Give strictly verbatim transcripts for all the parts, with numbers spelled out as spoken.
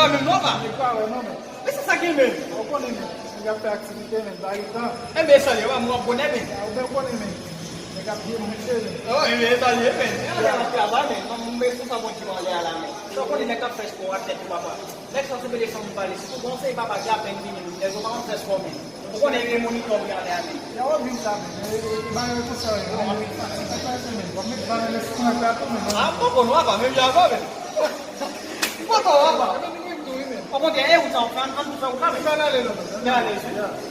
Pa menm non, pa. E pa wè non, men. Men se sa gen, men. Ou konnen, men. Nèg ap fè aktivite, men, pa gen tan. E, men, sa, yo, mwen, w ap bonè, men. Ou byen konnen, men. Nèg ap byen branche, men. Oh, e, men, sa, ye, men. E, nèg ap travay, men. Mwen, mwen, responsab mwen ki mande a la, men. Sa, w konnen, nèg ap fè spò a tèt, papa. Nèg sa se bele fanm pale. Sitou bon se papa ki apèn vini, nèg yo pa konn fè spò, men. Ou konnen e monitò w gade a, men. Ya w vin sa, men. E, e, e, bagay konsa, men. Non, w ap vin fatige. Sa fè se, men. W ap met bagay nan sou mwen, pa tou, men. A, poko, non, apa, menm jan avè w, men. Poko, apa. Okontrè, e wout sa w ap fè, ann, ann tou fè wout la, men. Ann ale, non, men. Ann ale, wi.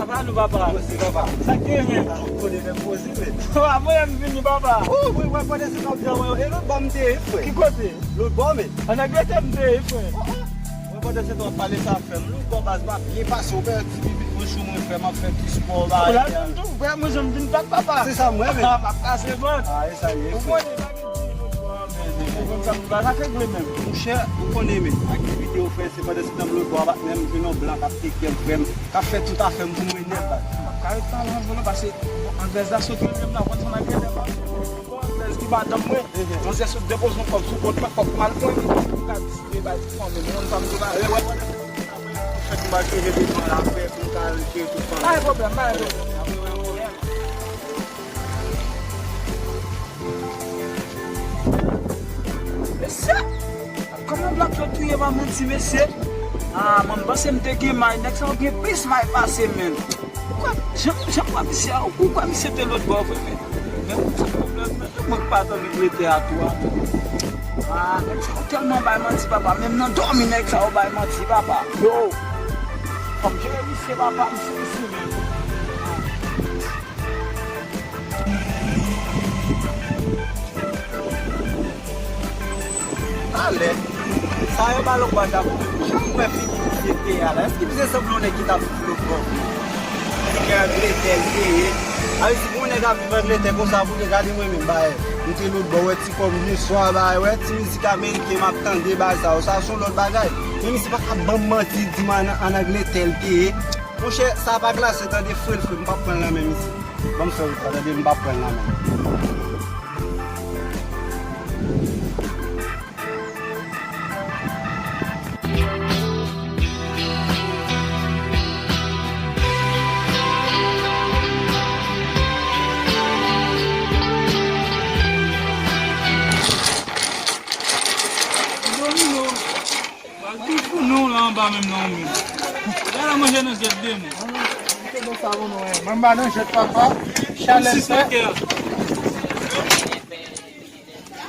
Apa nou, papa? Poze, papa. Sa k gen, men? Ou konnen, men, poze, men. Wa, mwen, m vini, papa. O, mwen, mwen, pandan se tan, m jan mwen, e lòt bò m te ye, frè. Ki kote? Lòt bò, men. An Angletè, m te ye, frè. O, o. Mwen, pandan se tan, w ap pale sa, frè m. Lòt bò, baz, m ap byen pase, ou pè ti bibit mwen sou mwen, frè m, ap fè ti spò, ba. Ou la menm tou, frè, mwen, jan m vin bat, papa. Se sa, mwen, men. M ap kase vant. A, e sa, ye, frè. Ou konnen, pa gen di lòt bò, men. Ou konn sa m ba, sa k regle menm. Monchè, ou konnen, men. Aktivite ou fè, se pandan se tan, m lòt bò a, bat menm, jwenn yon blan k ap teke m, frè m. K ap fè tout afè m pou mwen nèt, baz. M ap ka ret pale anvan non, paske anglèz la sot rele m la, ou konn sa anglèz la pase. Bon, anglèz ki madanm mwen, manzè sot depoze yon kòb sou kont mwen, fòk m al pran li. M ka deside bay ti fanmi m, moun pa m tou ba, e wè, fèt m al chanje de nwa la, apre pou m ka al jere tout fanmi. Pa gen pwoblèm, pa gen pwoblèm. Mesye! Kòman blòk yo touye m a manti, mesye? Ah, mwen, m panse m te gen may. Nèg sa yo gen plis may pase m, menn. Ou kwè, jan, jan m wè misye a, ou kwè misye te lòt bò vre, menn? Men ou ti pwoblèm, menn. Mwen k pa t anvi prete a tou a, menn. Ah, nèg sa yo tèlman bay manti, papa. Menm nan dòmi, nèg sa yo bay manti, papa. Yo! Fò m jere misye, papa. Misye, misye, menn. Talè, sa yo ba lòt bò a t ap, jan m wè figi misye te ye a la, èske misye sanble yon nèg ki t ap viv lòt bò vre? Nèg Angletè l te ye. A, si pou yon nèg ap viv Angletè konsa, pou te gade mwen menm, ba, m te lòt bò, wè ti kòb yèswa, ba, wè ti mizik ameriken m ap tande, ba, sa yo, sa se yon lòt bagay. Men misye pa ka ban m manti, di m an, an Angletè l te ye. Monchè, sa pa klase, tande, frè l, frè, m p ap pran l nan men misye. Ban m fè wout la, tande, m p ap pran l nan men. Domino. Pral tou founen w la anba menm nan ou menm. Gade la manje nan jèt de mwen. Mwen pa nan jèt papa. Chalè l fè.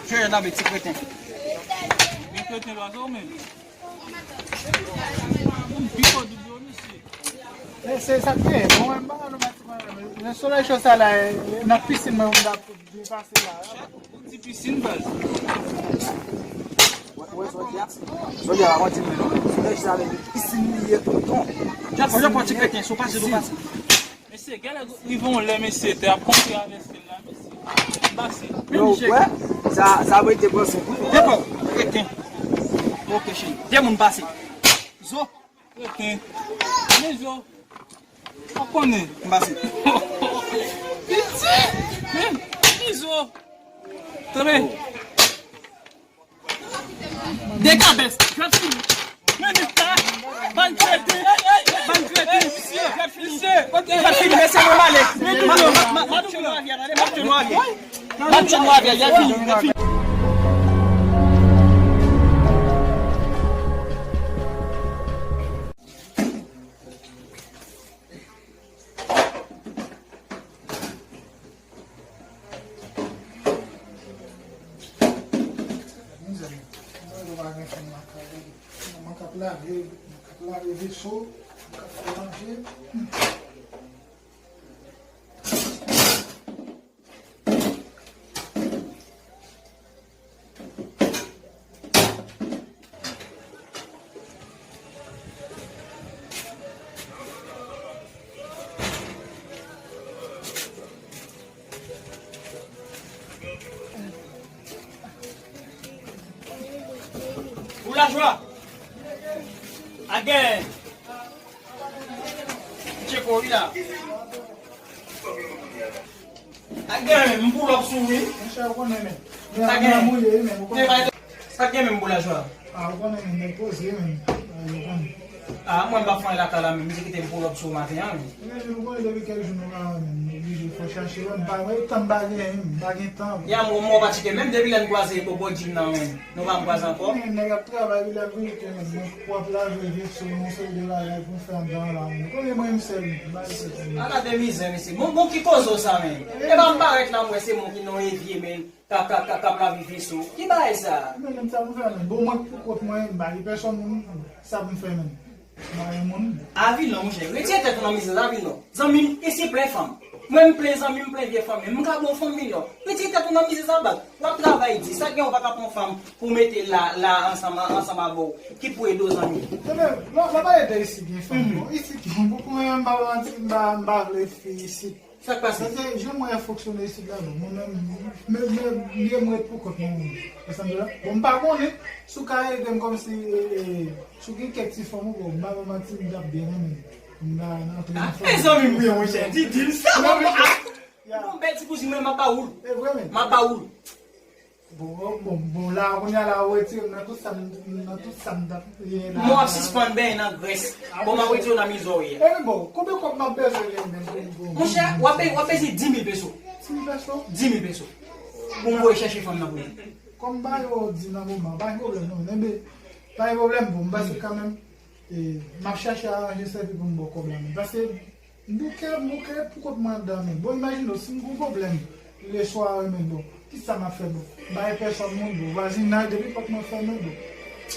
Jè nan ti kreten. Gen kreten lwazo ou menm. Pi fò doudou misye. E se sa k ye. Bon, mwen pa nan pati mwen. Lè solèy cho sa la, nan pisin mwen, mwen ap byen pase la. Ti pisin, baz. Wè, wè, jodi a, jodi a, la, mwen di mwen, non, solèy sa, li pisin li ye tonton. Jan fò, jan fò, ti kreten, si w pase, si w pase. Mesye, gade, rive yon lè, mesye, te ap kontre avè sèl la, mesye. Pase. Yo, wè, sa, sa mwen te panse. Jan fò, kreten. Ok, cheri. De moun pase. Zo. Kreten. Men zo. Ou konnen. M pase. Piti. Men, men zo. Tande. De kabès. Jwèt fini. Men nèg sa. Bann kreten. Bann kreten. Misye. Jwèt fini. Jwèt fini. Mesye, mwen ale. M ap tchwe nou avè a, tande. M ap tchwe nou avè a. M ap tchwe nou avè a. Jwèt fini. Jwèt fini. Manman k ap lave, manman k ap lave veso, manman k ap fè manje. Hmm. Ou lajwa? Agè! Tcheko, wi la. Agè, men, m pull up sou ou, wi. Monchè, ou konnen, men. Sa gen. Mouye, wi, men, ou konnen. Sa gen, men, m pou lajwa. Ah, ou konnen, men, nèg poze, men. Ah, ou konnen. Ah, mwen, m pa fè anyen lakay la, men, misye kite m pull up sou ou maten an, men. Men, ou konnen, depi kèk jou nou la, men, nou oblije fò chache, men, m pa, mwen, tan m pa gen, m pa gen tan. Ya, mwen, mwen, pa tcheke, menm depi lè n kwaze bò, bò jim nan, men. Nou pa kwaze ankò. Men, nèg ap travay, li ap vin ke men, mwen pwòp lave veso, yon seri de bagay pou m fè anndan la, men. Konnen mwen menm sèl, m pa gen sèl. Ala de mizè, mesye. Bon, bon, ki koze w sa, men? E pa m parèt la, m wè se moun ki nan evye, men, k ap, k ap, k ap, k ap lave veso. Ki bagay sa? Men, menm sa pou fè, men. Bon, mwen pou kont mwen, m pa gen pèsòn moun, sa pou m fè, men. Mwen, moun. Avilon, monchè. Retire tèt ou nan mizè, Avilon. Zanmi m, isi plen fanm. Mwen, m plen zanmi m, plen vye fanm. M ka bon fanm milyon. Retire tèt ou nan mizè sa, baz. W ap travay di. Sa gen, ou pa ka pran fanm pou mete la, la, ansanm, ansanm avè w. Ki pou ede w, zanmi. Tande, lè, lè w pale de isi gen fanm. Mhm. Bon, isi, bon, pou mwen, m pa manti, m pa, m pa vle fi isi. Sa k pase? Paske jan mwen fonksyone isit la, bon, mwen menm, men, men, men mwen pou kont mwen menm. Ou konprann sa m di la? Bon, m pa konnen si w ka ede m kòmsi, e, e, si w gen kèk ti fanm ou, bon, m pa manti, m t ap byen renmen. M ta nan antre nan fanm. Ah, mezanmi, m ri, monchè. Di, di m sa, non, non, ah. Ya. Yon bèl ti kouzin, men m ap ba ou l. E vre, men. M ap ba ou l. Bon, bon, bon, la, kounye a la, ou retire m nan tout sa m, nan tout sa m t ap ye la. Mwen w ap sispann benyen nan grès. Bon, m ap retire w nan mizè w ye. Epi bon, konbyen kòb m ap bezwen gen menm pou m, pou m, monchè, w ap, w ap bezwen dis mil peso. Dis mil peso? Dis mil peso. Pou m voye chèche fanm nan pou mwen. Kòm m pa yo di nan moman, pa gen pwoblèm non. Enben, pa gen pwoblèm, bon, m pase kanmenm, e, m ap chache aranje sèvi pou m ba w kòb la menm. Paske M bouke, m bouke pou kont mwen anndan, men. Bon, imajine w, si m gen yon pwoblèm leswa, men, bon, kisa m ap fè, bon? M pa gen pèsòn moun, bon, vwazinaj, depi pòt mwen fèmen, bon.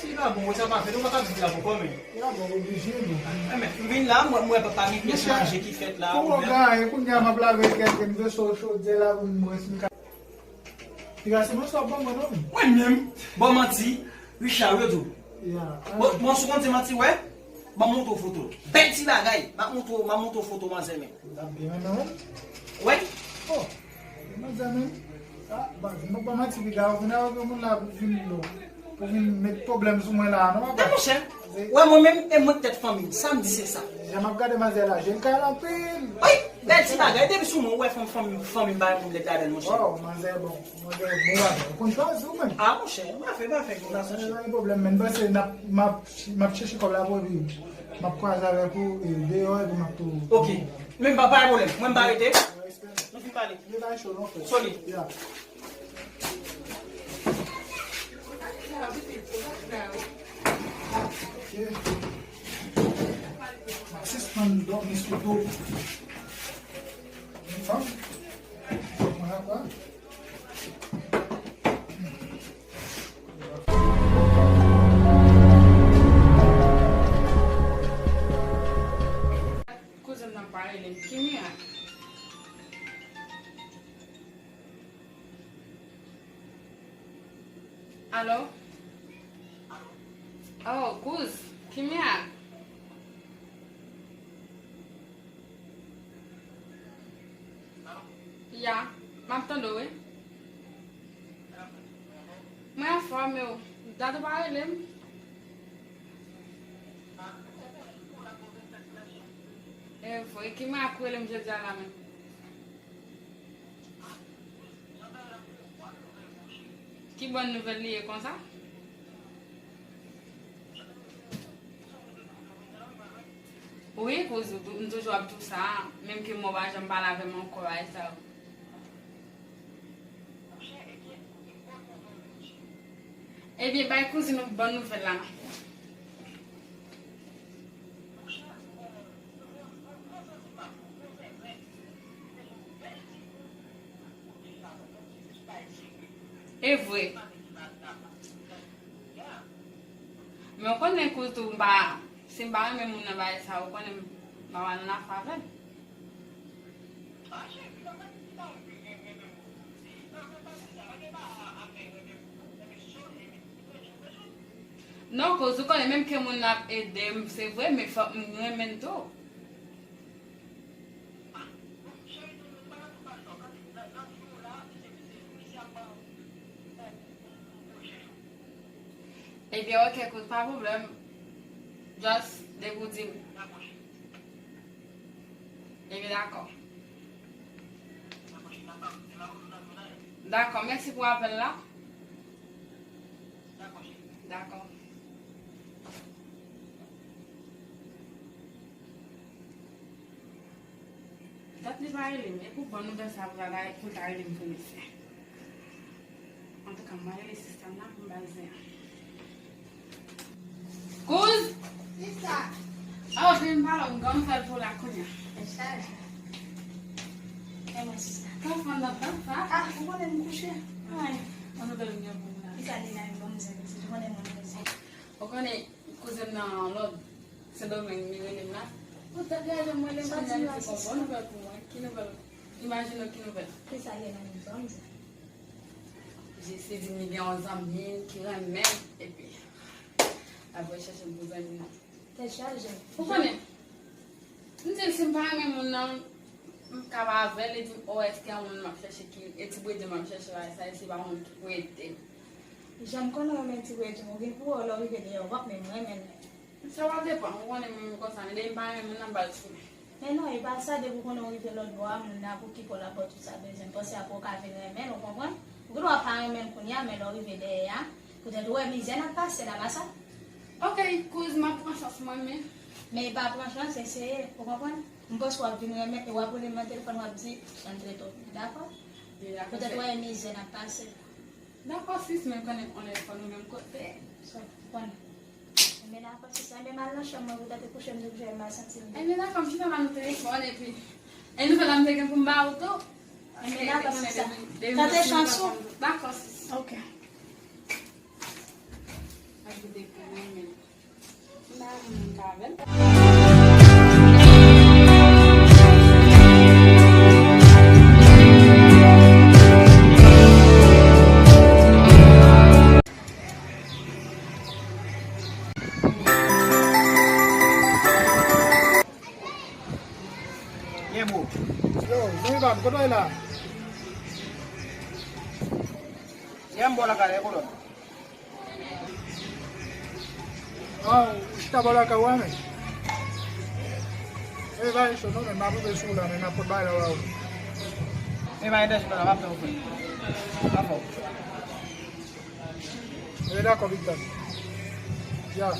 Li pa bon, sa pa fèt, ou pa ka viv la poko, men. Ya, bon, oblije, bon. Enben, m vin la, m wè, m wè pa, pa gen pyès manje ki fèt la, monchè, poko gen anyen, kounye a m ap lave kèk, m veso chodyè la, pou m wè si m ka Piga se mwen sa w ban mwen non. Mwen menm, ban manti, Richard, yo di w. Ya. Bon, bon, si w konn se manti, wè, ban m montre w foto. Bèl ti bagay, ban m montre w, ban m montre w foto manzè menm. L ap byen renmen w. Wè. Oh, manzè menm. Ah, ban, m ban manti, piga, ou vin avèk yon moun la pou vin, pou vin met pwoblèm sou mwen la, non, papa? Monchè, Wè, mwen menm, e mwen k tèt fanmi m. Sa m di, se sa. Jan m ap gade manzè la, je l kal anpil. Wi, bèl ti bagay. Depi sou mwen, ou wè fanm, fanm, fanmi m bay moun lèd ladan l, monchè. Waw, manzè bon. Manzè bon bagay. Ou konn chwazi ou menm. Ah, monchè, pa fè, pa fè, pa sonje. Pa gen pwoblèm, men m panse n ap, m ap, m ap chèche kòb la pou epi m ap kwaze avèk ou, e, deyò, epi m ap tou. Ok. Men pa, pa gen pwoblèm. Mwen, m pa rete. Respè. Nou fin pale. Solid. Ya. Ok. M ap sispann dòmi sou do. Fanm. Mwen apa. Kouzen nan pa rele m Kimia. Alo? Oh, kouz, Kimia. Ya, m ap tande w, wi. Mwen anfòm, e w? Dat ou pa rele m? E vre, Kimia ap rele m jodi a la menm. Ki bòn nouvèl li ye konsa? Wi, kouz, m toujou ap di w sa, menm ke mò pa janm pale avè m ankò, bagay sa yo. Ebyen, bay kouzin ou bòn nouvèl la. E vre. Men w konnen kouz tou, m pa, si m pa renmen moun nan bagay sa, ou konnen m pa pral nan afè avè l. Non, kouz ou konnen menm ke moun nan ap ede m, se vre, men fòk m renmen l tou. Ebyen, ok, kouz, pa pwoblèm. Just depi w di m. Ebyen, dakò. Dakò, mèsi pou apèl la. Dakò. Dat li pa rele m. E pou bon nouvèl sa pou ta, pou ta rele m pou mesye. Antouka, m pral rele sista m nan pou m ba l zen an. Kouz! Sista! Oh, vin pale, m gen yon nouvèl pou w la kounye a. Mèsi. E mwen, sista? Ka fann nan tan sa? Ah, ou konnen m kouche. Ay, yon nouvèl m gen pou w la. Kisa li la, yon bon nouvèl, pitit? Ou konnen mwen, mwen, Ou konnen, kouzen m nan lòd Sendomeng, li rele m la. Poutèt gade m rele m kounye a, li di gon bon nouvèl pou mwen. Ki nouvèl? Imajine w ki nouvèl. Kisa l ye nan nouvèl sa? Jesi di m li gen yon zanmi l ki renmen l, epi l ap rechèche m pou zanmi l. Tèt chaje. Ou konnen? M di l si m pa renmen moun nan, m ka pa avè l, li di m, o, èske yon moun m ap chèche ki, e ti bredye m ap chèche la, sa, e se pa yon moun ki pou ede m. Jan m konnen w renmen ti bredye m, ou gen pou wè w lè w rive dèyè, ou p ap menm renmen l. Sa va depann, ou konnen mwen menm konsa, men depi m pa renmen moun nan, m pa l simen. Men non, e pa sa, depi w konnen w rive lòt bò a, moun nan pou ki pòt la, pòt tout sa bezwen, panse apre w ka vin renmen l, ou konprann? Ou gen dwa pa renmen l kounye a, men lè w rive dèyè a, poutèt ou wè mizè n ap pase la, pa sa? Ok, kouz, m ap pran chans mwen, men. Men pa pran chans, eseye, ou konprann? M panse w ap vin renmen, e w ap rele m nan telefòn, w ap di, "Antre tou," dakò? Poutèt w wè mizè n ap pase. Dakò, sis, men konnen, konnen fò nou menm kote. Sa, konnen. Enben, dakò, sis, enben, m al nan chanm mwen, poutèt e kouche m depi jwè m pa santi m byen. Enben, dakò, m chita la nan telefòn, epi, e nouvèl la m te gen pou m ba ou tou. Enben, dakò, sis. Tante chans ou. Dakò, sis. Ok. Ye mo. Yo, zanmi pa m, kote w ye la? Ye m bò lakay la, e kolòn. Ah, ou chita bò lakay ou a, men. E, bagay cho non, men m ap rive sou ou la, men m ap pot bagay la ba ou. E, bagay dèj la, m ap fè ou fè. M ap fè ou. E, dakò, Victor. Ya.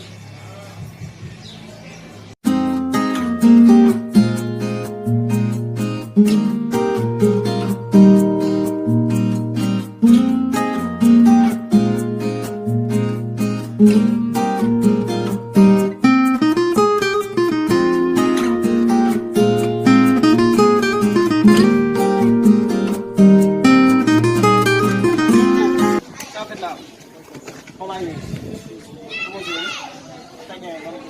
Sa fèt la. Kòman ye? Kòman ye? Sa gen, kòman ye?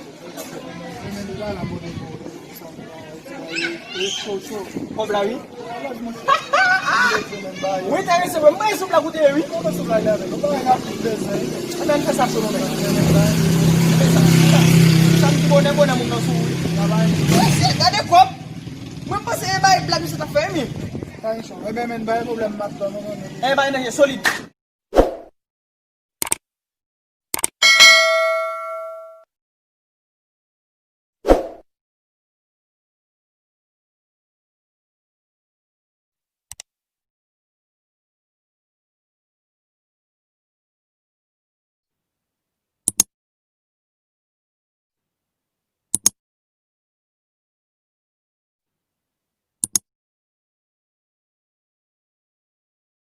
Kòb la, wi. Wi, te rese, mwen, mwen, soup la goute, wi. Anben, fè sa, sou nou, men. Fè sa, fè sa. Sa m di bonè, bonè, moun nan sou, wi. Mesye, gade kòb. Mwen panse e bay blag misye t ap fè, wi. Enben, men, bay pwoblèm, m ap tann ou, men. E bay nèg solid.